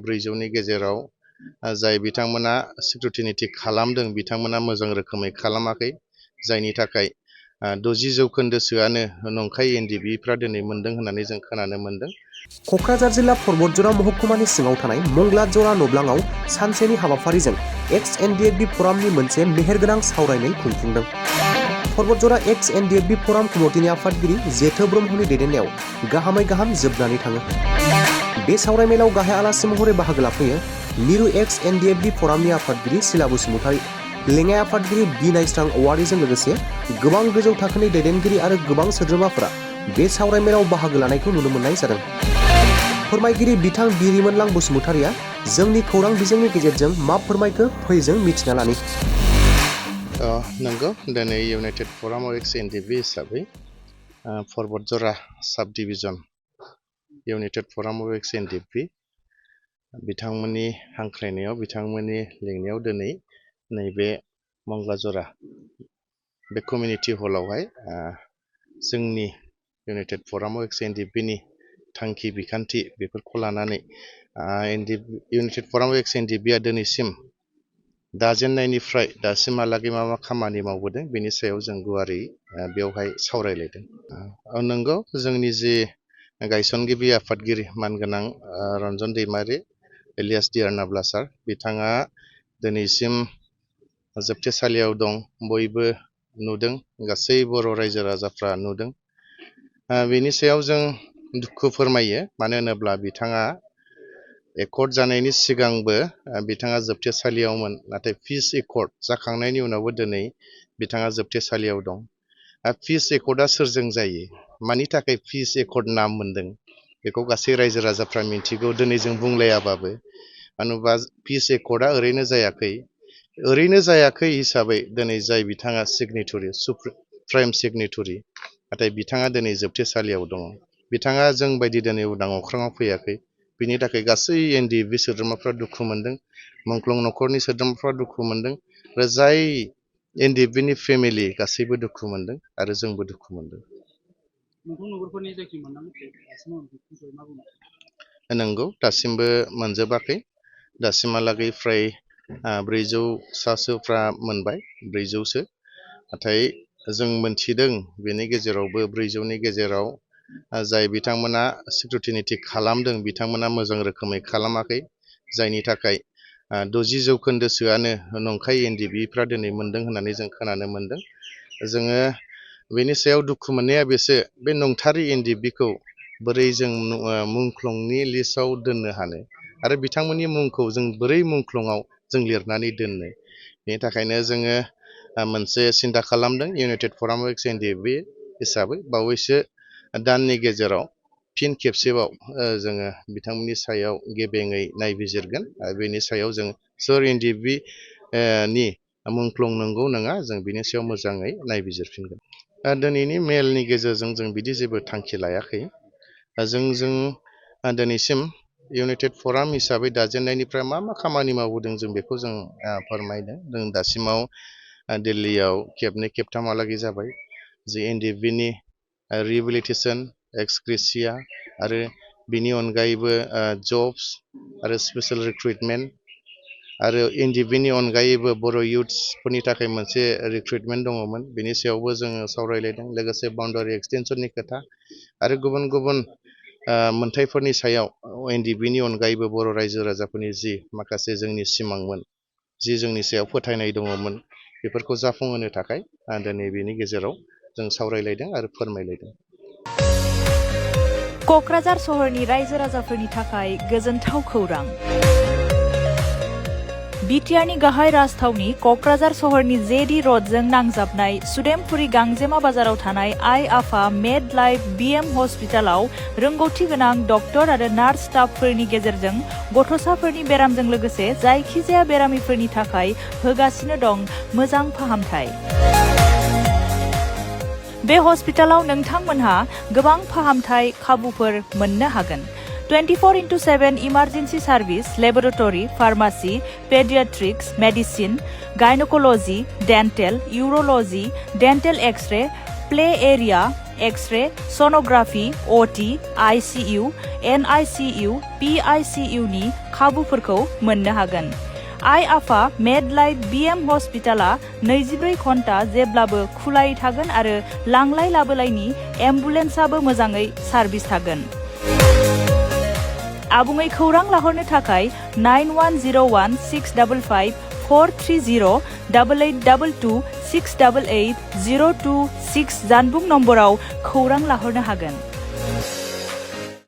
ब्रैजौनि गेजेराव जाय बिथांमोना सिकिउरिटिनि थि खालामदों बिथांमोना मोजां रोखोमै खालामाखै जायनि थाखाय 60% नंखाय एनडिएफबिफ्रा दिनै मोनदों होननानै जों खोनानो मोनदों। क'क्राझार जिल्ला परबतजरा महकुमानि सिङाव थानाय मंगलाजरा नब्लाङाव सानसेनि हाबाफारिजों एक्स एनडीएफबी फरामनि मोनसे मेहेरगोनां सावरायमेल खुंफुंदों। परबतजरा एक्स एनडीएफबी फराम कमिटिनि आफादगिरि जेथो ब्रह्मनि दैदेननायाव गाहामै गाहाम जोबनानै थाङो। बे सावरायमेलाव गाहाय आलासि महरै बाहागो लाफैयो मिरु एक्स एनडीएफबी फरामनि आफादगिरि सिला बसुमतारी, लेङाइ आफादगिरि बि नायस्रां औवारिजों लोगोसे गोबां गोजौ थाखोनि दैदेनगिरि आरो गोबां सोद्रोमाफोरा बे सावरायमेलाव बाहागो लानायखौ नुनो मोननाय जादों। फोरमायगिरि बिथां बिरिमोनलां बसुमतारीया जोंनि खौरां बिजोंनि गेजेरजों मा फोरमायखो फैजों मिथिना लानि। नंगौ दिनै इउनाइटेड फराम एक्स एनडीएफबी हिसाबै परबतजरा साब डिभिजन इउनाइटेड फराम एक्स एनडीएफबी बिथांमोननि हांख्रायनायाव बिथांमोननि लिंनायाव दिनै नैबे मंगलाजरा बे कमिउनिटि हलावहाय जोंनि इउनाइटेड फराम एक्स एनडीएफबीनि थांखि बिखान्थि बेफोरखौ लानानै इउनाइटेड फराम एक्स एनडीएफबीआ दिनैसिम दाजेननायनिफ्राय दासिमहालागै मा मा खामानि मावबोदों बेनि सायाव जों गुवारै बेवहाय सावरायलायदों। नंगौ जोंनि जि गायसनगिरि आफादगिरि मानगोनां रन्जन दैमारि एलियास दियारनाब्ला सार बिथाङा दिनैसिम जोबथेसालियाव दं, बयबो नुदों, गासै बर' रायजो राजाफ्रा नुदों। बेनि सायाव जों दुखु फोरमायो, मानो होनोब्ला बिथाङा एकर्ड जानायनि सिगांबो बिथाङा जोबथेसालियावमोन, नाथाय पिस एकर्ड जाखांनायनि उनावबो दिनै बिथाङा जोबथेसालियाव दं। पिस एकर्डआ सोरजों जायो, मानि थाखाय पिस एकर्ड नाम मोनदों बेखौ गासै रायजो राजाफ्रा मिन्थिगौ, दिनै जों बुंलायाबाबो। मानोबा पिस एकर्डआ ओरैनो जायाखै हिसाबै दिनै जाय बिथाङा सिगनेटरि सुप्रिम सिगनेटरि, नाथाय बिथाङा दिनै जोबथेसालियाव दङ। बिथाङा जों बायदि दिनै उदां अख्राङाव फैयाखै, बिनि थाखाय गासै एनडीएफबी सोद्रोमाफ्रा दुखु मोनदों, मुंख्लं न'खरनि सोद्रोमाफ्रा दुखु मोनदों, आरो जाय एनडीएफबीनि फेमिलि गासैबो दुखु मोनदों आरो जोंबो दुखु मोनदों। नंगौ दासिमबो मोनजोबाखै, दासिमहालागै फ्राय 400फ्रा मोनबाय, 400सो। नाथाय जों मोनथिदों बेनि गेजेरावबो 400नि गेजेराव जाय बिथांमोना सिकिउरिटिनि थि खालामदों बिथांमोना मोजां रोखोमै खालामाखै जायनि थाखाय 60% नंखाय एनडीएफबीफ्रा दिनै मोनदों होननानै जों खोनानो मोनदों। जोङो बेनि सायाव दुखु मोननाया बेसो, बे नंथारै एनडीएफबीखौ बोरै जों मुंख्लंनि लिस्टआव दोननो हानो आरो बिथांमोननि मुंखौ जों बोरै मुंख्लंआव जों लिरनानै दोननो। बेनि थाखायनो जोङो मोनसे सिन्था खालामदों इउनाइटेड फराम एक्स एनडीएफबी हिसाबै बावैसो दाननि गेजेराव फिन खेबसेबाव जोङो बिथांमोननि सायाव गेबेङै नायबिजिरगोन आरो बेनि सायाव जों सोर एनडीएफबी नि मुंख्लं नंगौ नङा जों बिनि सायाव मोजाङै नायबिजिरफिनगोन। दिनैनि मेलनि गेजेरजों जों बिदि जेबो थांखि लायाखै। जों दिनैसिम इउनाइटेड फराम हिसाबै दाजेननायनिफ्राय मा मा खामानि मावबोदों जों बेखौ जों फोरमायदों। जों दासिमाव दिल्लीयाव खेबनै खेबथामहालागै जाबाय, जे एनडीएफबीनि रिहेबिलिटेसन एक्सग्रेसिया आरो बिनि अनगायैबो जब्स आरो स्पेशल रिक्रुइटमेन्ट आरो एनडीएफबीनि अनगायैबो बर' इयुथ्सफोरनि थाखाय मोनसे रिक्रुइटमेन्ट दङमोन, बेनि सायावबो जोङो सावरायलायदों। लोगोसे बाउन्डारि एक्सटेनसननि खोथा आरो गुबुन गुबुन मोनथायफोरनि सायाव एनडीएफबीनि अनगायैबो बर' रायजो राजाफोरनि जि माखासे जोंनि सिमांमोन, जि जोंनि सायाव फोथायनाय दङमोन, बेफोरखौ जाफुंहोनो थाखाय दिनै बेनि गेजेराव जों सावरायलायदों आरो फोरमायलायदों। क'क्राझार सहरनि रायजो राजाफोरनि थाखाय गोजोनथाव खौरां। बिटिआरनि गाहाय राजथावनि क'क्राझार सहरनि जेडी रडजों नांजाबनाय सुदेमपुरी गांजेमा बाजाराव थानाय आइ आफा मेड लाइफ बिएम हस्पिटालाव रोंगौथि गोनां डक्टर आरो नार्स स्टाफफोरनि गेजेरजों गथ'साफोरनि बेरामजों लोगोसे जायखिजाया बेरामिफोरनि थाखाय होगासिनो दं मोजां फाहामथाय। बे हस्पिटालाव नोंथांमोनहा गोबां फाहामथाय खाबुफोर मोननो हागोन। 24/7 emergency service, laboratory, pharmacy, paediatrics, medicine, gynaecology, dental, urology, dental X-ray, play area, X-ray, sonography, OT, ICU, NICU, PICU नि खाबुफोरखौ मोननो हागोन। आइ आफा मेडलाइफ बिएम हस्पिटाला 24 घन्टा जेब्लाबो खुलायै थागोन आरो लांलाय लाबोलायनि एम्बुलेन्सआबो मोजाङै सार्भिस थागोन। आबुङै खौरां लाहरनो थाखाय 9101 655 430 8822 688 026 जानबुं नम्बराव खौरां लाहरनो हागोन।